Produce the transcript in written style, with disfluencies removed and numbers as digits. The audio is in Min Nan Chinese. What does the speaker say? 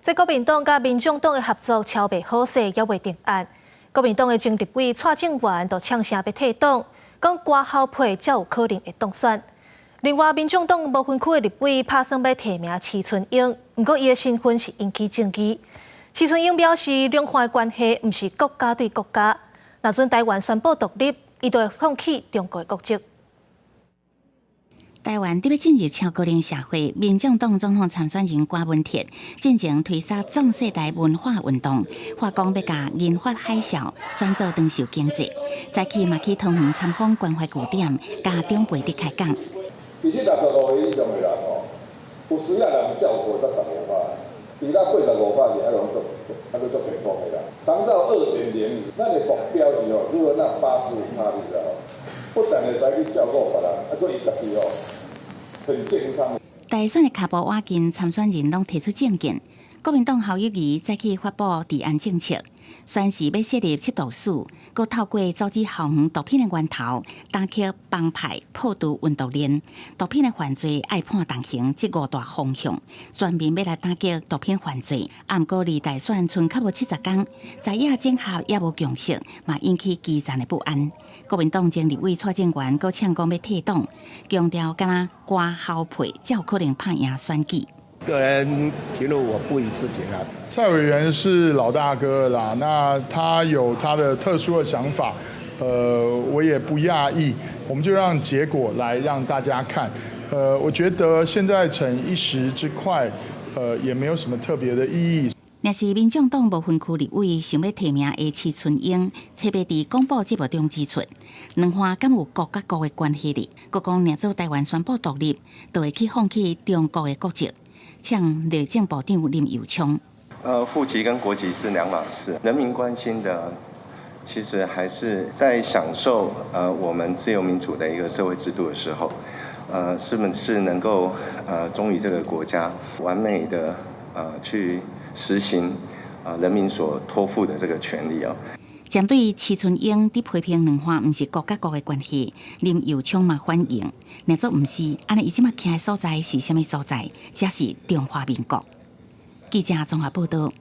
這國民黨佮民眾黨的合作敲袂好勢，猶未定案。國民黨的前立委蔡正元就嗆聲欲退黨，講掛號配才有可能會當選。另外，民眾黨無分區的立委拍算欲提名徐春英，毋過伊的身份是引起爭議。徐春英表示，兩岸的關係毋是國家對國家，若準台灣宣布獨立，伊就會放棄中國的國籍。台灣欲進入超高齡社會，民眾黨總統參選人柯文哲進前推捒壯世代文化運動，發講欲共銀髮海嘯轉做長壽經濟。早起嘛去桃園參訪關懷據點，佮長輩佇開講。其實65歲以上的人吼，有需要人照顧才15趴，其他85趴是愛攏足，還閣足健康的啦。長照2.0，咱的目標是吼，如果那85趴，你知道？不但會使去照顧別人，啊，閣伊家己吼很健康。大選的跤步倚近，參選人攏提出政見。國民黨侯友宜早起發布治安政策，宣示欲設立緝毒署，閣透過阻止校園毒品的源頭，打擊幫派破除運毒鏈，毒品的犯罪愛判重刑，這五大方向，全面欲來打擊毒品犯罪。啊，毋過離大選賰較無70工，在野整合猶無共識，嘛引起基層的不安。國民黨前立委蔡正元閣嗆講欲退黨，強調敢若柯侯配才有可能拍贏選舉。個人評論我不予置評啊。蔡委員是老大哥啦，那他有他的特殊的想法，我也不訝異。我們就讓結果來讓大家看。我覺得現在逞一時之快，也沒有什麼特別的意義。若是民眾黨無分區立委想欲提名的徐春英，冊欲佇廣播節目中指出，兩岸敢有國佮國的關係咧？閣講若做台灣宣布獨立，就會去放棄中國的國籍。嗆內政部長林右昌。戶籍跟國籍是兩碼事，人民關心的其實還是在享受我們自由民主的一個社會制度的時候，是不是能夠忠於這個國家，完美的去實行人民所託付的這個權利啊。針對徐春英佇批評兩岸毋是國佮國的關係，林右昌嘛反應，若做毋是，按呢伊這馬徛的所在是啥物所在？這是中華民國。記者綜合報道。